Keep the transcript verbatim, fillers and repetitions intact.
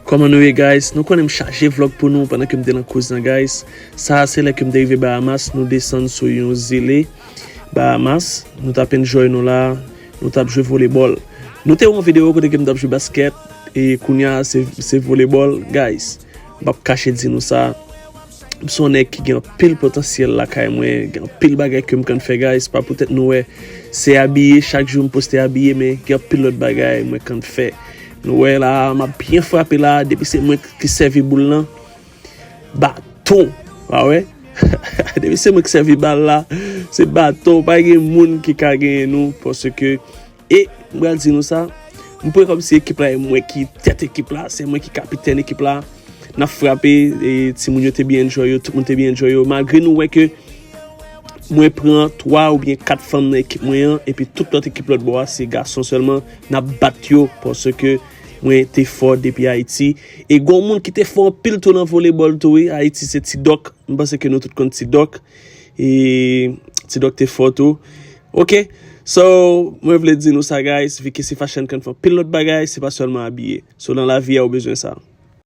Kòman nou ye, guys? Nou konnen m chaje vlog pou nou pandan ke m te nan kouz lan, guys. Sa a se lè ke m te rive Bahamas, nou desann sou yon zile Bahamas. Nou t ap enjoy nou la, nou t ap jwe volebòl. Nou te wè yon videyo kote ke m t ap jwe basket, e kounye a se, se volebòl, guys. M p ap kache di nou sa. M se yon nèg ki gen anpil potansyèl lakay mwen, gen anpil bagay ke m konn fè, guys. Pa poutèt nou wè, se abiye, chak jou m poste abiye, men gen anpil lòt bagay mwen konn fè. Nou wè la, m ap byen frape la, depi se mwen ki sèvi boul lan, baton, pa wè? Depi se mwen ki sèvi bal la, se baton, pa gen moun ki ka genyen nou, paske, e, m pral di nou sa, m pran kòmsi ekip la, e mwen ki tèt ekip la, se mwen ki kapitèn ekip la, n ap frape, e, timoun yo te byen enjoy yo, tout moun te byen enjoy yo, malgre nou wè ke mwen pran twa oubyen kat fanm nan ekip mwen an, epi tout lòt ekip lòt bò a, se gason sèlman, n ap bat yo, paske mwen te fò depi Ayiti. E gon moun ki te fò anpil tou nan volebòl tou, wi, Ayiti se Ti Dòk, m panse ke nou tout konn Ti Dòk, e Ti Dòk te fò tou. Ok, so, mwen vle di nou sa, guys, V K C Fashion konn fè anpil lòt bagay, se pa sèlman abiye. So, nan lavi a, ou bezwen sa.